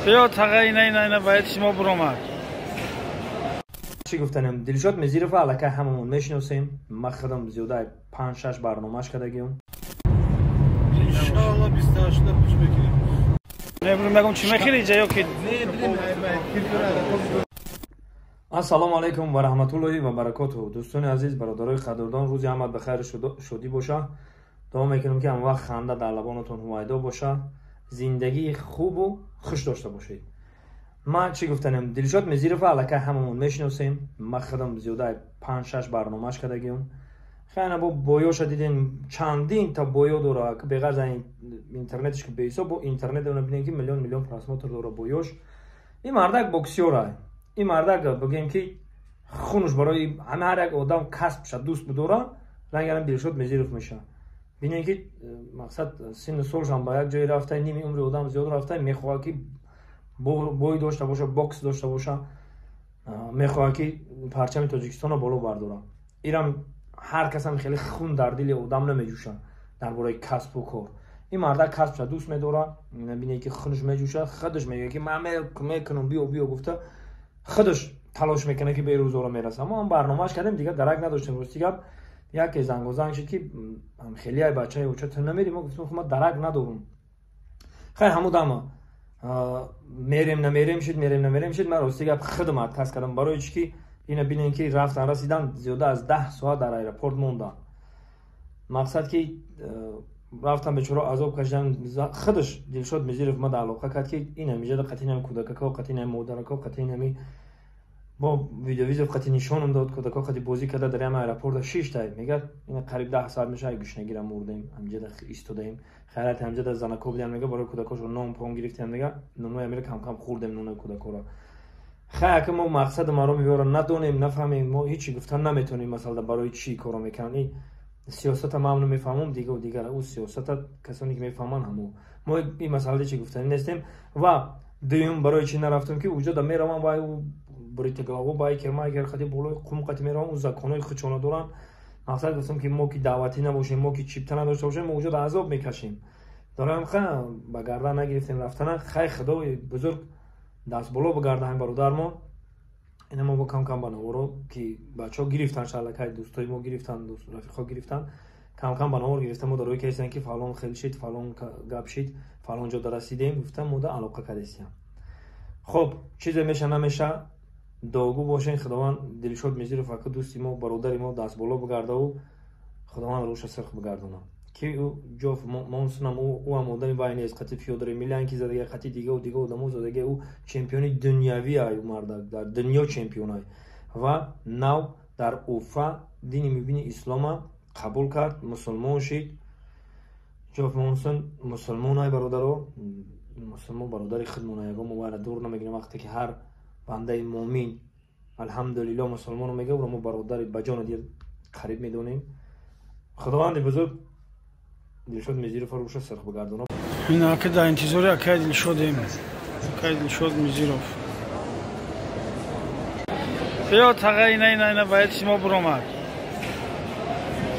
Биё таға ина бояд шумо буромад. Чӣ гуфтанем? Дилшод Мизирова аллакай ҳамамон мешиносем. Ман худам зиёда 5-6 барномааш кардагиам. Иншоалло 28-да пуш мекунем. Не мегум чӣ мехӯри ҷа ё ки? Ассалому алайкум ва раҳматуллоҳи ва баракотуҳ. Дӯстони азиз, бародарои қадрдон, рӯзи ҳамат ба хайру шодӣ боша. Дуо мекунем ки ҳамавақт ханда дар лабонатон ҳувайдо боша. Зиндагии хубу хуш дошта бошед. Ман чӣ гуфтанем? Дилшод Мизирова аллакай ҳамамон мешиносем. Ман худам зиёда 5-6 барномааш кардагиам. Хайна бо боёша дидем, чандин та боё дора, беғарз интернетиш ки беҳисоб, бо интернет бинем ки миллион миллион просмотр дора боёш. Ин мардак боксёра. Ин мардак бигем ки хунуш барои ҳама ҳар як одам касбша дӯст бидора, рангарам Дилшод Мизиров меша. Бинем ки мақсад синну солшам ба як ҷое рафта, ними умри одам зиёд рафта, мехоҳад ки бой дошта боша, бокс дошта боша, мехоҳад ки парчами Тоҷикистонро боло бардора. Ирам ҳар касам хеле хун дар дили одам намеҷӯша дар бораи касбу кор. Ин мардак касбша дӯст медора, бинем ки хунаш меҷӯша, худаш мегӯяд ки ман мекунам, биё биё гуфта, худаш талош мекунад ки ба рӯзора мераса. Мо ҳам барномааш кардем, дигар дарак надоштем. Рости гап, яке зангозанг шуд ки хеле ай бачаи оча ту намери, мо гуфтем ман дарак надорам. Хай ҳамун дама мерем намерем шуд, мерем намерем шуд. Ман рости гап худам отказ кардам, барои чӣ ки ина бинем ки рафтан расидан зиёда аз 10 соат дар аэропорт мондам. Мақсад ки рафтан бечора азоб кашидан. Худаш Дилшод Мизиров мада алоқа кард ки ин ҳамиҷада қатъи кӯдакако, қатъи модарако, қатъи ҳами бо видеовизов қатъи нишонам дод, кӯдако қатъи бозӣ карда дар ҳама аэропорта шиштай. Мегӯяд ина қариб 10 соат меша, гушнагира мурдем, ҳамиҷада истодаем. Хайрат ҳамиҷада занако будем, мега барои кӯдакошон нон пон гирифтем, мега нонои амира кам-кам хӯрдем нонои кӯдакоро. Хай ака мо мақсади мароми ёро надонем, нафаҳмем, мо ҳечи гуфтан наметонем масалан барои чӣ коро мекунанд. Ин сиёсата ман намефаҳмам, дигаву дигар ӯ сиёсата касоне ки мефаҳманд ҳамо. Мо ин масъалада чӣ гуфтанӣ нестем. Ва дуюм барои чӣ нарафтем ки уҷода меравам вай бритоголово байкер майкер қати болои қум қати меравам, ӯ законҳои худшона доранд. Мақсад гуфтам ки мо ки даъватӣ набошем, мо ки чипта надошта бошем, мо уҷода азоб мекашем. Дораам ха ба гардан нагирифтем рафтана. Хай худои бузург даст боло бигардаҳем бародармо. Ина мо бо кам-кам ба наворо ки бачаҳо гирифтан, шалакай дӯстои мо гирифтан, рафиқҳо гирифтан, кам-кам ба навор гирифтан. Мо дар рӯи кардем ки фалон хел шид, фалон гап шид, фалон ҷо расидем, гуфтам мо да алоқа кардестем. Хоб, чизе меша намеша, дуогӯ бошен. Худованд Дилшод Мизиров ака дӯсти мо, бародари мо даст боло бигардаву Худованд рӯша сирх бигардона. Ки ӯ Ҷоф Монсонам ӯ ҳам одами вай нест, қати Фёдор Емельяненко задага, қати дигаву дига одамо задага, ӯ чемпиони дунявӣ ай, ӯ мардак дар дунё чемпион ай. Ва нав дар Уфа дини мубини ислома қабул кард, мусулмон шид. Ҷоф Монсон мусулмон ай бародаро, мусулмон бародари худмон ай, ягон мо вайра дур намегирем. Вақте ки ҳар бандаи муъмин алҳамдулилло мусулмоно мега, ӯро мо бародари ба ҷону дил қариб медонем. Худованди бузург Дилшод Мизиров рӯша сирх бигардона. Ина ака дар интизори акаи Дилшодем, акаи Дилшод Мизиров. Биё таға ина бояд шумо буромад.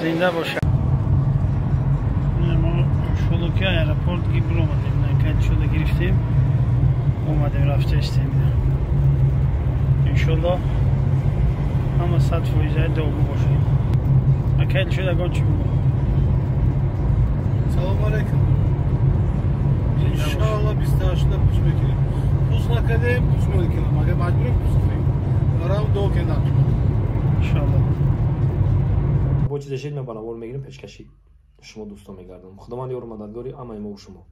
Зинда боша. Мо иншолло ки аэропорт ги буромадем, акаи Дилшода гирифтем, омадем, рафтаистем. Иншолло ҳама 100% дуогӯ бошем. Акаи Дилшод ягон чӣ бугӯ? Салом алейкум. Иншоалло 28-да пуш мекунем. Пус накардем, пус мекунем. Агар маҷбурем пус кунем. Барам дуо кардам. Иншоалло. Бо чизе шид мо ба навор мегирем, пешкаши шумо дӯстон мегардонам. Худованд ёру мададгори ҳамаи мо шумо.